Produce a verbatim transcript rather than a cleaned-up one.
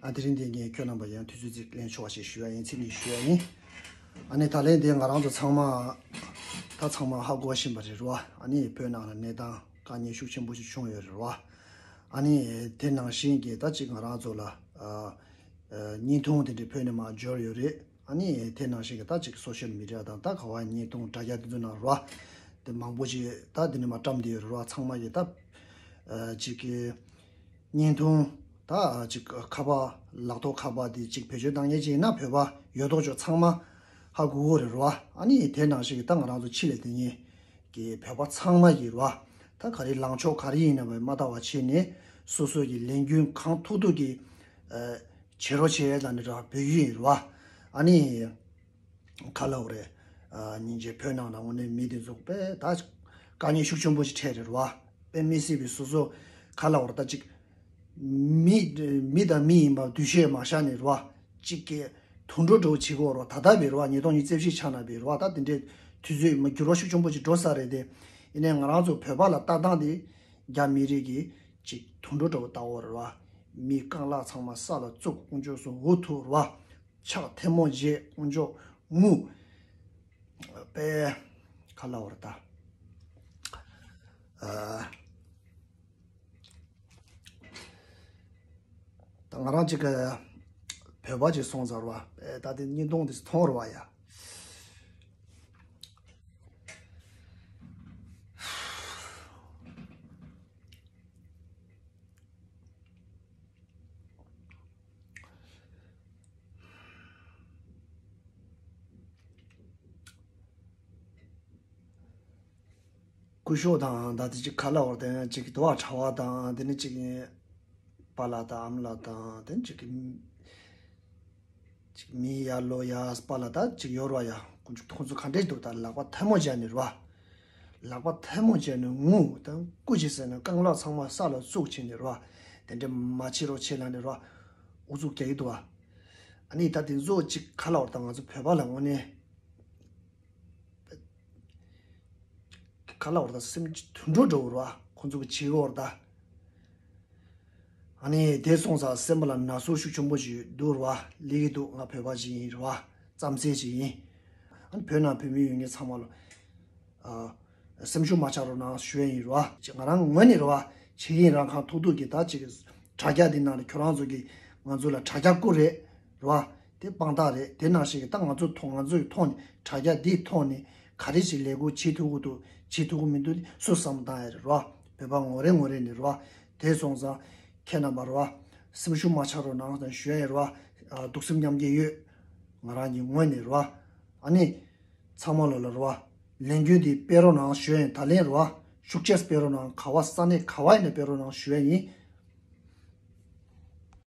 ཨ་དེ་རིང་འདི་ངས་ཁྱོད་རྣམ་པ་ཡང་དུས་ཚོད་ཅིག་ལེན་ཆོག་པ་ཞིག་ཞུ་ཡ་ཡིན། ཚིག་གཉིས་ཞུ་ཡ་ཡིན། ཨ་ནི་ད་ལན་འདི་ང་རང་ཚོ་ཚང་མ་ད་ཚང་མ་ཧ་གོ་བཞིན་པ་རེད་རོ། ཨ་ནི་བོད་ནང་ལ་གནས་སྟངས་དཀའ་ངལ་ཤུགས་ཆེན་པོ་ཞིག་བྱུང་ཡོད་རེད་རོ། ཨ་ནི་དེ་ནང་བཞིན་གྱི་ད་ཅིག་ང་རང་ཚོ་ལ་ཨ་ཨ་བརྙན་ཐུང་དེ་འདྲ་བོད་ནས་མར་འབྱོར་ཡོད་རེད། ཨ་ནི་དེ་ནང་བཞིན་གྱི་ད་ཅིག་སོ་ཤལ་མི་ཌི་ཡ་དང་ད་ག་བ་བརྙན་ཐུང་དྲ་རྒྱ་དེ་ཚོ་ནང་རོ། དེ་མང་པོ་ཞིག་ད་དེ་ནས་མར་བཀྲམ་བསྡད་ཡོད་རེད་རོ། ཚང་མ་གི་ད་ཨ་ཅིག་གི་བརྙན་ཐུང་ད་ཅིག་ཁ་པར་ལག་ཐོག་ཁ་པར་དེ་ཅིག་བེད་སྤྱོད་བཏང་མཁན་ཅིག་ཡིན་ན་བོད་པ་ཡོད་དོ་ཅོག་ཚང་མ་ཧ་གོ་གི་རེད་རོ། ཨ་ནི་དེ་ནང་བཞིན་གྱི་ད་ང་རང་ཚོ་ཕྱི་ལ་བསྡད་མཁན་གྱི་བོད་པ་ཚང་མ་གི་རོ། ད་ག་རེ་ལངས་ཕྱོགས་ག་རེ་ཡིན་ན་བས་མ་ལྟ་བ་བྱས་ནས་སོ་སོ་གི་ལས་འགུལ་གང་ཐུབ་ཐུབ་ཀྱི་ཨ་བྱེད་རོགས་བྱེད་ལབ་ནས་རོ་འབོད་ཀྱི་ཡིན་རོ། ཨ་ནི། ག་ལབ་དགོས་རེད། ཨ་སྙིང་རྗེ། བོད་ནང་ལ་དངོས་གནས་མི་དེ་ཚོ་དཔེ་ད་དཀའ་ངལ་ཤུགས་ཆེན་པོ་ཞིག་འཕྲད་རེད་རོ། དཔེ་མི་སྲིད་པའི་སོ་སོ་ག་ལབ་དགོས་རེད། ད་ཅིག་མི་མི་དང་མི་ཡིན་པ་འདུ་ཤེས་མ་བཞག་ནས་རོ། ཅིག་གི་དུད་འགྲོ་འདྲ་བོ་བྱེད་དགོས་རོ། ད་ལྟ་བས་རོ་ཉིས་སྟོང་ཉི་ཤུ་རྩ་བཞི་ཆགས་ན་བས་རོ། ད་དེ་འདྲའི་དུས་ཚོད་མ་འགྱུར་བ་ཤུགས་ཆེན་པོ་ཞིག་འགྲོ་ས་རེད་དེ། ཡིན་ནའི་ང་རང་ཚོ་བོད་པ་ལ་ལྟ་སྟངས་དེ་རྒྱ་མི་རིགས་ཀྱི་ཅིག་དུད་འགྲོ་འདྲ་བོ་ལྟ་བ་རེད་རོ། མི་རྐང་ལག་ཚང་མ་ས་ལ་བཙུགས། དཀོན་མཆོག་གསུམ་འུ་ཐུག་རོ། ཕྱག་ཐལ་མོ་བྱས། དཀོན་མཆོག་ངུ། དཔེ་ག་ལབ་དགོས་རེད་ད། ཨ་ད་ང་རང་ཅིག་གི་བོད་པ་ཅིག་སོང་ཙང་རོ། དཔེ་ད་དེ་བརྙན་ཐུང་དེ་མཐོང་རོ་བ་ཡ། སྐུ་ཞབས་དང་ད་དེ་ཅིག་ག་ལབ་དགོས་རེད། དེ་ཅིག་དུ་བ་ཕྲ་བ་དང་དེ་ནི་ཅིག་པཱ་ལགས་དང་ཨ་མ་ལགས་དང་དེ་ནི་ཅིག་ཅིག་མི་ཡར་ལོ་ཡར་པཱ་ལགས་ད་ཅིག་ཡོད་རེད་བ་ཡ། ཁོང་ཚོ་ཁོང་ཚོ་ག་འདྲས་འདུག་ད་ལག་པ་ཐལ་མོ་སྦྱར་ནས་རེད་བ། ལག་པ་ཐལ་མོ་སྦྱར་ནས་ངུ་དང་སྐུ་མཁྱེན་ཟེར་ནས་རྐང་ལག་ཚང་མ་ས་ལ་བཙུགས་བྱས་ནས་རེད་བ། དེ་འདྲས་མ་བྱེད་རོགས་བྱེད་ལབ་ནས་རེད་བ། ཨུ་ཚུགས་རྒྱག་གི་འདུག་བ། ཨ་ནི་ད་དེ་ཚོ་ཅིག་ག་ལབ་དགོས་རེད། ད་ང་ཚོ་བོད་པ་ལ་དངོས་གནས་ག་ལབ་དགོས་རེད། ད་སེམས་དུད་འགྲོ་འདྲ་བོ་རེད་བ། ཁོང་ཚོ་གི་བྱེད་དགོས་རེད་ད། ཨ་ནི་དེ་སོང་ཙང་སེམས་པ་ལ་ན་ཟུག་ཤུགས་ཆེན་པོ་ཞིག་འདུག་རེད་བ། སླེབས་ཀྱི་འདུག་ང་བོད་པ་ཞིག་ཡིན་རེད་བ། རྩམ་ཟན་ཞིག་ཡིན། ཨ་ནི་བོད་ནང་བོད་མི་ཡོད་མཁན་ཚང་མ་ལ་ཨ་སེམས་ཤུགས་མ་ཆག་རོགས་གནང་ཞུ་ཡ་ཡིན་རེད་བ། ཅིག་ང་རང་ངོས་ནས་རེད་བ། ཆེད་ཡིན་རང་གང་ཐུབ་ཐུབ་ཀྱི་ད་ཅིག་དྲ་རྒྱ་འདི་ནང་ལ་ཁྱོད་རང་ཚོ་གིས་ང་ཚོ་ལ་དྲ་རྒྱ་བསྐུར་རེད་རེད་བ། དེ་དཔང་རྟགས་རེད། དེ་ནང་བཞིན་གྱི་ད་ང་ཚོ་ཐོག་ང་ཚོའི་ཐོག་ནས་དྲ་རྒྱ་འདིའི་ཐོག་ནས་ག་རེ་ཞིག་ལས་འགུལ་བྱེད་ཐུབ་ཀྱི་འདུག་བྱེད་ཐུབ་ཀྱི་མི་འདུག་དེ་སུས་བསམ་བློ་བཏང་ཡ་རེད་རོ། བོད་པ་ངོ་རེ་ངོ་རེ་ནས་རོ། དེ་སོང་ཙང་ཁྱེད་རྣམ་པ་རོ། སེམས་ཤུགས་མ་ཆག་རོགས་གནང་ཞུ་ཡ་ཡིན་རོ། ཨ་གདུང་སེམས་མཉམ་སྐྱེད་ཡོད། ང་རང་གི་ངོས་ནས་རོ། ཨ་ནི། ཚང་མ་ལ་ལ་རོ། ལས་འགུལ་འདི་སྤེལ་རོགས་གནང་ཞུ་ཡ་ཡིན། ད་ལན་རོ། ཤུགས་ཆེ་སྤེལ་རོགས་གནང་། ག་བ་ས་གནས་ག་བ་ཡིན་ན་སྤེལ་རོགས་གནང་ཞུ་ཡ་ཡིན།